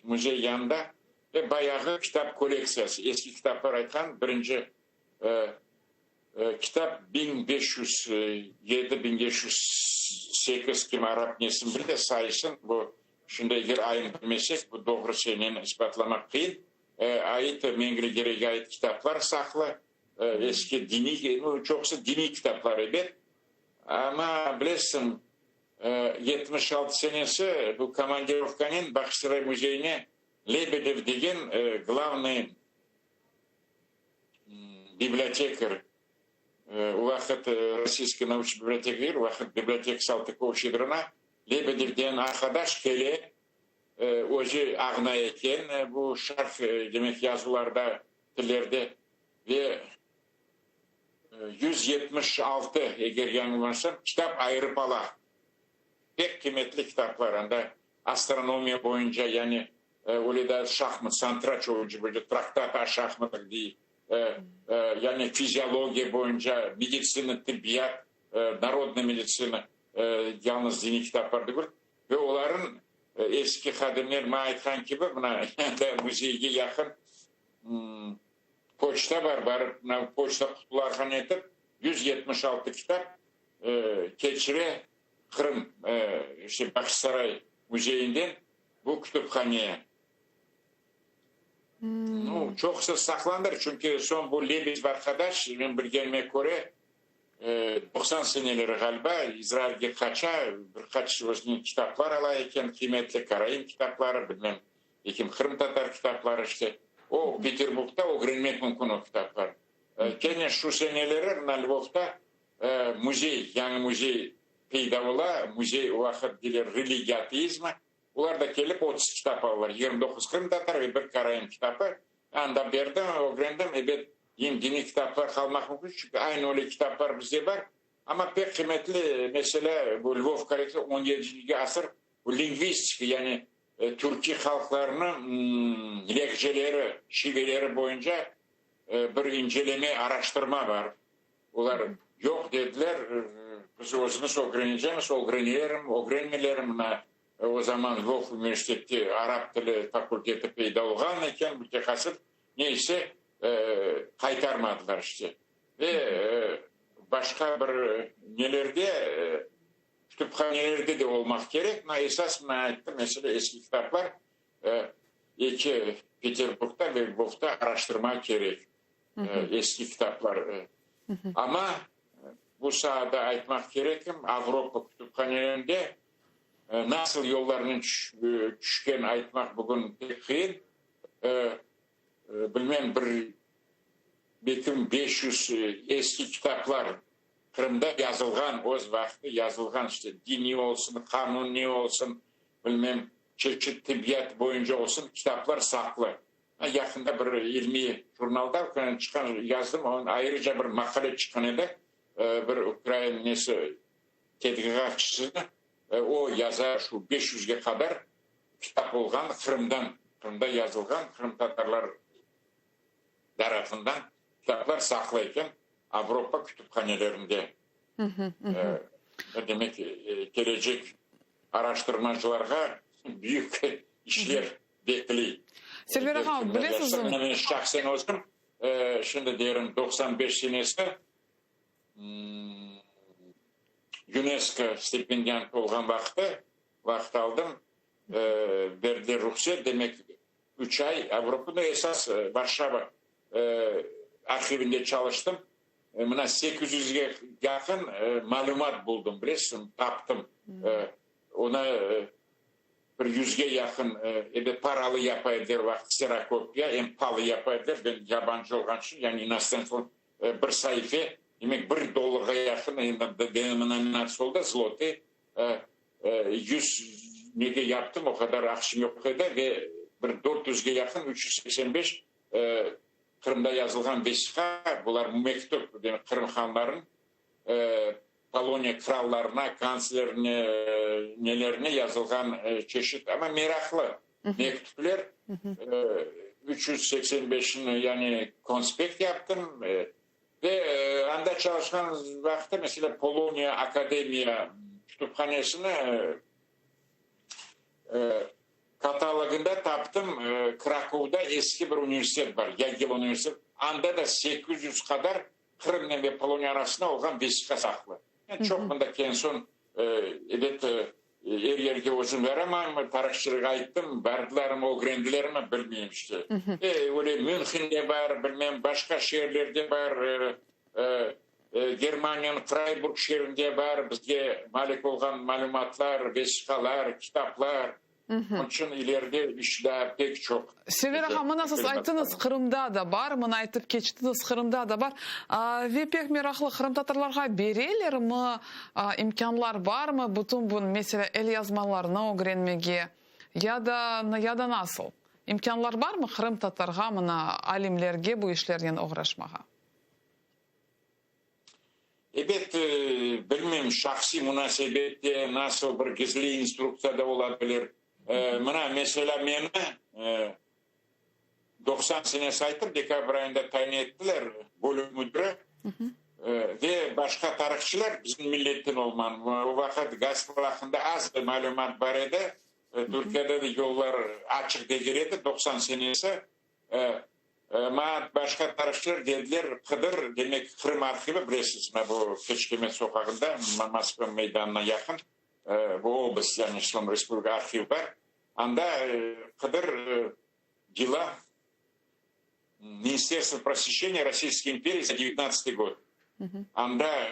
müzey yanında ve bayağı kitap kollektsiyası, eski kitaplar aytqan birinci Kitap 1507, 1508, kim arap nesin bile, sayısın, bu şimdi eger ayın bilmesek, bu doğru seneni isbatlamaq qıyın, ait Mengli Gereyge ait kitaplar saqlı, eski diniy, nu, çoqusı diniy kitaplar, ebet, amma bilesiñ, 76 senesi bu komandirovkanen Bağçasaray müzeyine Lebedev degen glavnıy Bibliotekar, o vaqıt Rossiyskiy nauçnıy biblioteka degil, o vaqıt biblioteka Saltıkov-Şçedrina, Lebedev degen arqadaş kele, özü ağnay eken bu şarq, demek, yazılarda, tillerde ve 176, eger yañılmasam, kitap ayırıp ala. Pek qıymetli kitaplar, anda astronomiya boyunca, yani öyle da şahmat, santraç oyuncı boyunca, traktat o şahmatah dey, yani fiziologiya boyunca, meditsina, tıbbiyat, narodnaya meditsina, yalnız diniy kitaplar degil. Ve oların eski hadimler maña aytqan kibi, mına, müzeyge yaqın poçta bar, barıp, mına, poçta qutularğan etip, 176 kitap keçire Qırım, işte Bağçasaray müzeyinden bu kütüphaneye. Nu, çoqusı saqlandır, çünki soñ bu Lebedev arqadaş, men bilgenime köre, 90 seneleri ğaliba, İzrailge qaça, bir qaç özüne kitaplar ala eken, qıymetli karaim kitapları, bilmem, ekim qırımtatar kitapları, işte. O, Peterburgda ögrenmek mümkün o kitaplar. Kene şu seneleri mına Lvovda Müzey, yañı müzey peyda ola, müzey o vaqıt deyler religiya ateizmi, olar da kelip 30 kitap aldılar, 29 qırımtatar ve bir karaim kitapı, anda berdim, ögrendim, ebet, em diniy kitaplar qalmaq mümkün, çünki aynı öyle kitaplar bizde bar, amma pek qıymetli mesele, bu Lvov kollektsiyası, on yedinci asır, bu lingvistika, yani türkiy halqlarınıñ lehceleri, şiveleri boyunca bir inceleme, araştırma bar. Olar yoq dediler, biz özümiz ögrenecemiz, ögrenelerim, ögrenmelerim, mına o zaman Lvov universitette arap tili fakulteti peyda olğan eken, mütehassıs, neyse, qaytarmadılar işte. Ve başqa bir nelerde, kütüphanelerde de olmaq kerek, mına esas mına ayttım, mesele eski kitaplar eki Peterburgda ve Lvovda araştırmaq kerek. Eski kitaplar. Amma bu saada aytmaq kerekim, Avropa kütüphanelerinde nasıl yollarnen tüşken aytmaq bugün pek qıyın. Bilmem, bir belkim 500 eski kitaplar Qırımda yazılğan, öz vaqtı yazılğan, işte, diniy olsun, qanuniy olsun, bilmem, çeşit tibbiyat boyunca olsun kitaplar saqlı. Yaqında bir ilmiy jurnalda çıqqan, yazdım, onıñ ayrıca bir maqale çıqqan edi, bir ukrain nesi tedqiqatçısını, o yaza şu beş yüzge qadar kitap olğan Qırımdan, Qırımda yazılğan qırımtatarlar tarafından kitaplar saqlı eken Avropa kütüphanelerinde. Demek, kelecek araştırmacılarğa büyük işler bekley. Server ağa, bilesizmi? Men şahsen özüm, şimdi derim, 95 senesi UNESCO stipendiantı olğan vaqıtı, vaqıt aldım, berdiler ruhset, demek, üç ay Avropada, esas Varşava arhivinde çalıştım. Mına sekiz yüzge yaqın malümat buldım, bilesiñmi, taptım. Onı. Bir yüzge yaqın, ebet, paralı yapa ediler o vaqıt, kserokopiya, em palı yapa ediler, ben yabancı olğan içün, yani inostrannıy, bir saife, demek, bir dollarğa yaqın, endi denominatsiya oldı, zlotıy, 100 nege yaptım, o qadar aqçım yoq edi, ve bir 400ge yaqın, 385 Qırımda yazılğan vesiqa, bular mektüp, demek, Qırım hanlarınıñ Poloniya krallarına, kantslerine, nelerine yazılğan çeşit, amma meraqlı mektüpler, 385-ni yani konspekt yaptım. Ve anda çalışqan vaqıtta, meselâ, Poloniya akademiya kütüphanesini katalogında taptım, Krakovda eski bir universitet bar, Yagelo universitet, anda da 800 qadar Qırımnen ve Poloniya arasında olğan vesiqa saqlı. Men çoq mında kelgen soñ, ebet, er yerge özüm baramayım, tarihçılarğa ayttım, bardılarmı, ögrendilermi, bilmeyim işte. Öyle Münhende bar, bilmem, başqa şeerlerde bar, Germaniyanıñ Frayburg şeerinde bar bizge malik olğan malümatlar, vesiqalar, kitaplar. Onıñ içün ileride iş daa pek çoq. Server ağa, mına siz ayttıñız, Qırımda da bar, mına aytıp keçtiñiz, Qırımda da bar. Ve pek meraqlı, qırımtatarlarğa berelermi, imkânlar barmı bütün bu, meselâ, elyazmalarnı ögrenmege ya da, ya da nasıl? İmkânlar barmı qırımtatarğa, mına, alimlerge bu işlernen oğraşmağa? Ebet, bilmeyim, şahsiy munasebette nasıl bir gizli instruktsiya da ola bilir. Mına, meselâ, meni 90 senesi ayttım, dekabr ayında tayin ettiler bölük müdiri ve başqa tarihçılar bizim milletten olman. O vaqıt Gaspra aqqında az malümat bar edi, Türkiyede de yollar açıq degil edi, 90 senesi. Maña başqa tarihçılar dediler, Qıdır, demek, Qırım arhivi, bilesiz, mına bu Keçkemet soqağında, Moskva meydanına yaqın, bu oblast, yani İslam Respublika arhivi bar. Anda qıdır dela Ministerstva prosveşeniya Rossiyskiy imperii za devetnadtsatый god. Anda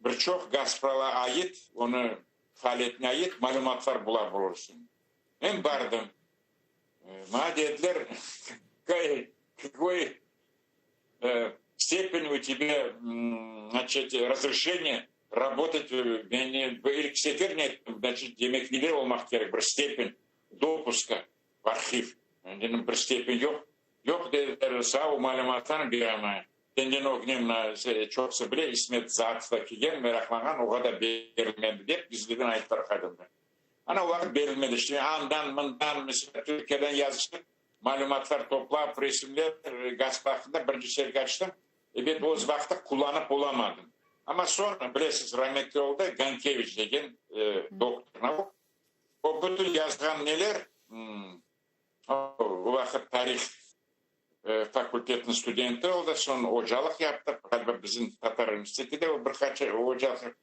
bir çoq Gasprala ait, onı faaliyetine ait malümatlar bula bulursiñ. Men bardım. Maña dediler, Kakoy stepень u tebâ, znaçit, razreşeniye rabotat, men ilk sefer ne ettim, znaçit, demek, neler olmaq kerek, bir stepень dopuska v arhiv. Men dedim, bir stepень yoq. Yoq, dediler, saña o malümatlarnı beremayım. Senden ögüne mına çoqusı bile, İsmet Zaatov da kelgen, meraqlanğan, oğa da berilmedi, dep gizliden ayttılar qadınlar. Ana o vaqıt berilmedi. İşte andan, mından, meselâ, Türkiyeden yazışıp, malümatlar toplap, resimler, Gasp aqqında birinci sergi açtım. Ebet, öz vaqtı qullanıp olamadım. Amma soñ, bilesiz, rametli oldı Gankeviç degen doktor nauk. O bütün yazğan neler, o vaqıt tarih fakultetiniñ studenti oldı, soñ ocalıq yaptı, ğaliba bizim tatar universitetinde o bir qaç ocalıq yaptı.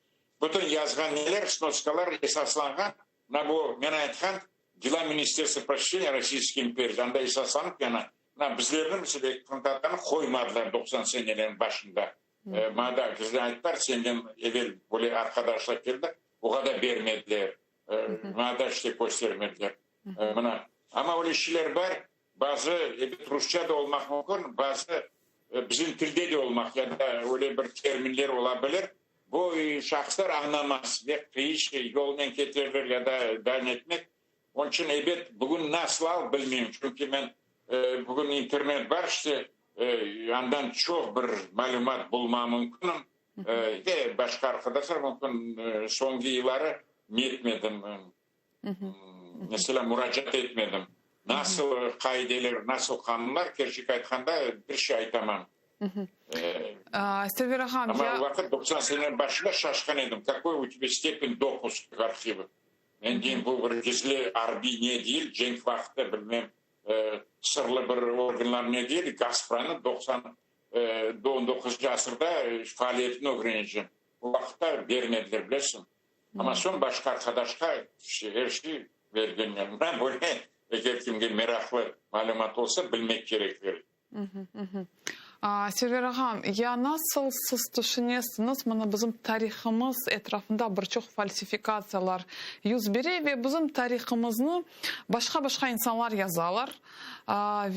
Bütün yazğan neler, snoskalar esaslanğan, mına bu men aytqan Dela Ministerstva prosveşeniya Rossiyskiy imperiyası, anda esaslanıp yana, mına bizlerni, meselâ, qırımtatarnı qoymadılar 90 senelerniñ başında. Maña da gizli ayttılar, senden evel böyle arqadaşlar keldi, oğa da bermediler, maña da işte köstermediler. Mına, amma öyle şeyler bar, Bazı, ebet, rusça da olmaq mümkün, bazı bizim tilde de olmaq ya da öyle bir terminler ola bilir. Bu şahıslar añlamaz ve qıyış yolnen keterler ya da daa netmek. Onıñ içün, ebet, bugün nasıl al, bilmeyim. Çünki men bugün internet bar, işte, andan çoq bir malümat bulma mümkünim. Ve başqa arqadaşlar mümkün, soñki yılları netmedim. Meselâ, muracaat etmedim. Nasıl qaideler, nasıl qanunlar, kerçek aytqanda, bir şey aytamam. Server ağam, Amma o vaqıt, 90 seneniñ başında şaşqan edim, kakoy u tebe stepen dopusk v arhivı? Men deyim, bu bir gizli arbiy ne deyil, cenk vaqtı, bilmem, sırlı bir organlar ne deyil, Gaspranı 90, on doquzıncı asırda faaliyetini ögrenecem. O vaqıtta bermediler, bilesiñ. Amma soñ başqa arqadaşqa er şey bergenler. Mına böyle, eger kimge meraqlı malümat olsa, bilmek kerekler. Server ağam, ya nasıl siz tüşünesiñiz, mına bizim tarihımız etrafında bir çoq falsifikatsiyalar yüz bere ve bizim tarihımıznı başqa-başqa insanlar yazalar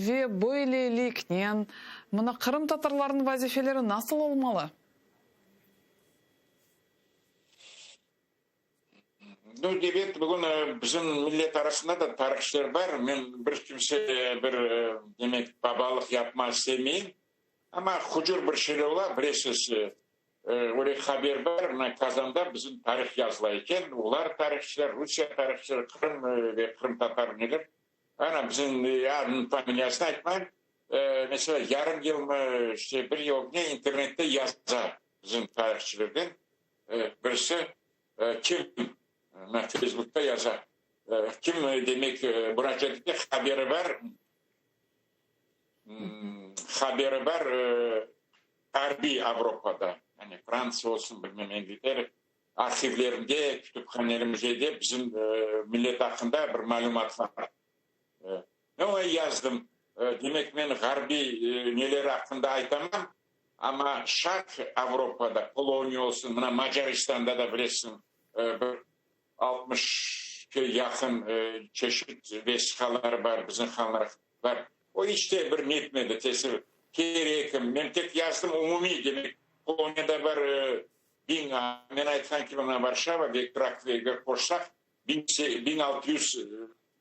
ve böyleliknen mına qırımtatarlarnıñ vazifeleri nasıl olmalı? Nu, ebet, bugün bizim millet arasında da tarihçiler bar. Men bir kimse bir, demek, babalıq yapma istemeyim. Amma hucur bir şeyler ola, bilesiz, öyle haber bar, mına Kazanda bizim tarih yazıla eken, olar tarihçiler, Rusiye tarihçileri, Qırım ve qırımtatar neler. Ana, bizim adını, familiyasını aytmayım, meselâ, yarım yılmı, işte, bir yıl ne, internette yaza bizim tarihçilerden. Birisi kim, mına Feysbukta yaza, kim demek muracaat ete, haberi bar, haberi bar Ğarbiy Avropada, yani Fransiya olsun, bilmem İngiltere arhivlerinde, kütüphaneli müzeyde bizim millet aqqında bir malümat bar. Men oña yazdım, demek men ğarbiy neler aqqında aytamam, Amma Şarq Avropada, Poloniya olsun, mına Macaristanda da bilesiñ, bir altmışke yaqın çeşit vesiqaları bar, bizim hanlar bar. O iç te bir netmedi tesir. Kerekim, men tek yazdım umumiy, demek, Poloniyada bar biñ, men aytqan kibi, mına Varşava ve Krakvege qoşsaq, 1600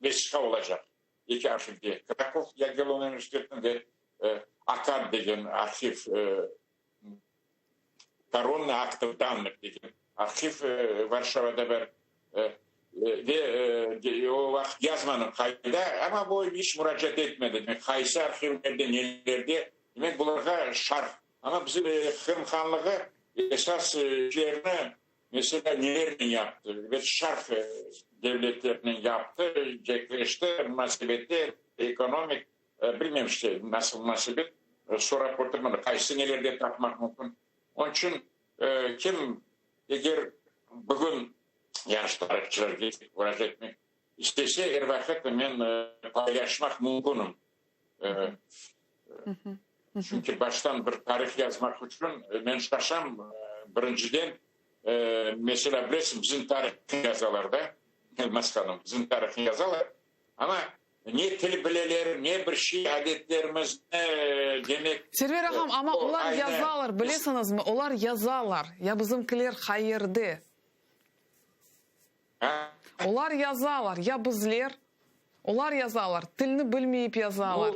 vesiqa olacaq eki arhivde, Krakov Yagellon universitetiniñ ve AKAD degen arhiv, Koronna aktov dannıh degen arhiv Varşavada bar. Ve o vaqıt yazmadım qayda, amma bu iç muracaat etmedi. Demek, qaysı arhivlerde, nelerde, demek, bularğa şarh. Amma bizim Qırım hanlığı esas işlerini, meselâ, nelernen yaptı? Ve şarh devletlerinen yaptı, cekleşti, munasebetler, ekonomik. Bilmem işte, nasıl munasebet, sorap oturmadım, qaysı nelerde tapmaq mümkün. Onıñ içün kim, eger bugün yaş tarihçılarge muracaat etmek istese, er vaqıt men paylaşmaq mümkünim. Çünki baştan bir tarih yazmaq içün men şaşam, birinciden, meselâ, bilesiñ, bizim tarihni yazalar da, Elmaz hanım, bizim tarihni yazalar, amma Ne til bileler, ne bir şey adetlerimizni, demek. Server ağam, amma olar yazalar, bilesiñizmi, olar yazalar, ya bizimkiler qayerde? Olar yazalar, ya bizler? Olar yazalar, tilni bilmeyip yazalar.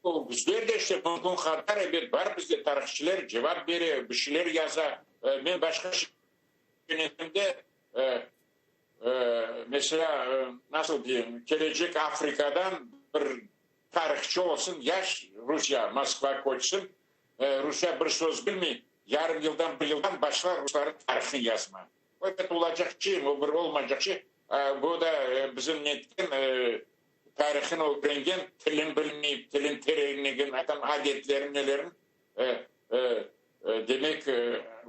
Bu, bizler de işte mümkün qadar, ebet, bar bizde tarihçiler, cevap bere, bir şeyler yaza. Men başqa şey yönetimde Meselâ, nasıl deyim, kelecek Afrikadan bir tarihçı olsun, yaş, Rusiya, Moskva köçsin, Rusiya bir söz bilmey, yarım yıldan, bir yıldan başlar rusların tarihını yazmağa. Ebet, olacaq şey, bu bir olmaycaq şey. Bu da bizim netken tarihını ögrengen, tilin bilmeyip, tilin terenligin, adam adetlerin, nelerin Demek,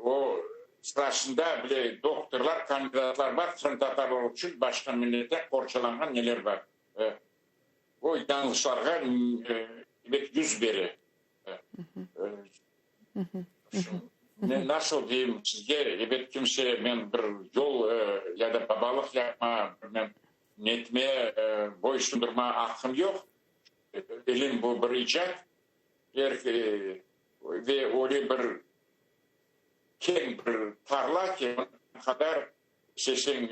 o sırasında bile doktorlar, kandidatlar bar, qırımtatarlar içün başqa milletler qorçalanğan neler bar. O yañlışlarğa ebet yüz bere. Men nasıl deyim sizge, ebet kimse men bir yol ya da babalıq yapma, bilmem netme, boysundurma aqqım yoq. İlim bu bir icat. Er ve öyle bir keñ bir tarla ki, qadar isteseñ,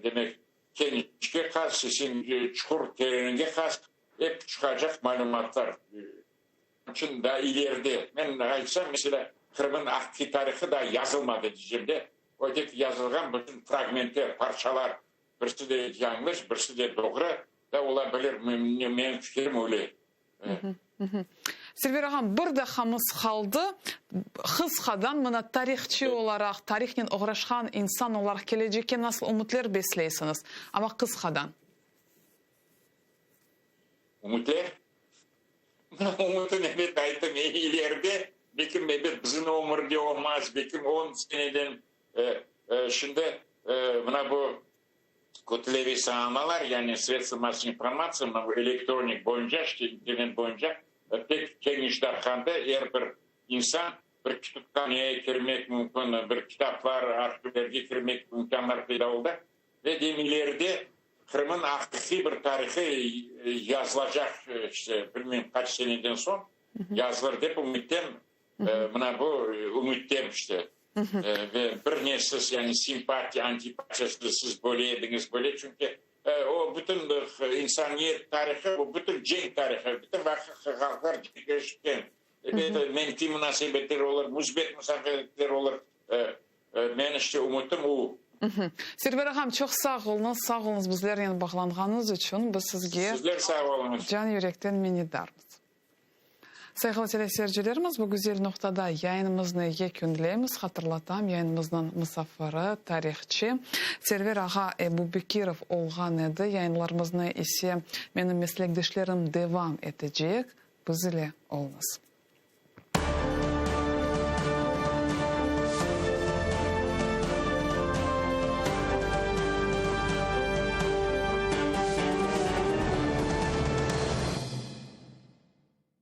demek, kenişke qaz, isteseñ, çuqur, terenge qaz, ep çıqacaq malümatlar. Onıñ içün daa ileride, men aytsam, meselâ, Qırımnıñ aqiqiy tarihı daa yazılmadı diycem de, o tek yazılğan bütün fragmentler, parçalar, birisi de yañlış, birisi de doğru da ola bilir, menim fikirim öyle. Server ağam, bir daqamız qaldı. Qısqadan, mına tarihçı olaraq, tarihnen oğraşqan insan olaraq kelecekke nasıl ümütler besleysiñiz? Amma qısqadan. Ümütler? Ümütni ebet ayttım, ileride, belkim, ebet, bizim ömürde olmaz, belkim, on seneden, şimdi mına bu Kütleviy sağanalar, yani sredstva massovıy informatsiya, mına bu elektronik boyunca, işte internet boyunca. pek keniş darqandı, er bir insan bir kütüphaneye kirmek mümkün, bir kitaplar, arhivlerge kirmek imkânlar peyda oldı. Ve dem ileride Qırım'ın aqiqiy bir tarihı yazılacaq, işte, bilmeyim qaç seneden soñ yazılır dep ümüttem, mına bu ümüttem işte. Ve bir nesiz, yani simpatiya, antipatiyasız siz böyle ediñiz, böyle, çünki o bütün insaniyet tarihı, bu bütün cenk tarihı, bütün vaqıt halqlar cenkleşken, ebet, menfiy munasebetler olur, müsbet munasebetler olur. Men işte ümütim u. Server ağam, çoq sağ oluñız, sağ oluñız bizlernen bağlanğanıñız içün. Biz sizge Sizler sağ oluñız. can yürekten minnetdarmız. Sayğılı teleseyircilerimiz, bu güzel noqtada yayınımıznı yekünleymiz. Hatırlatam, yayınımıznıñ musafiri, tarihçı Server ağa Ebubekirov olğan edi. Yayınlarımıznı ise menim meslekdeşlerim devam etecek. Biz ile oluñız.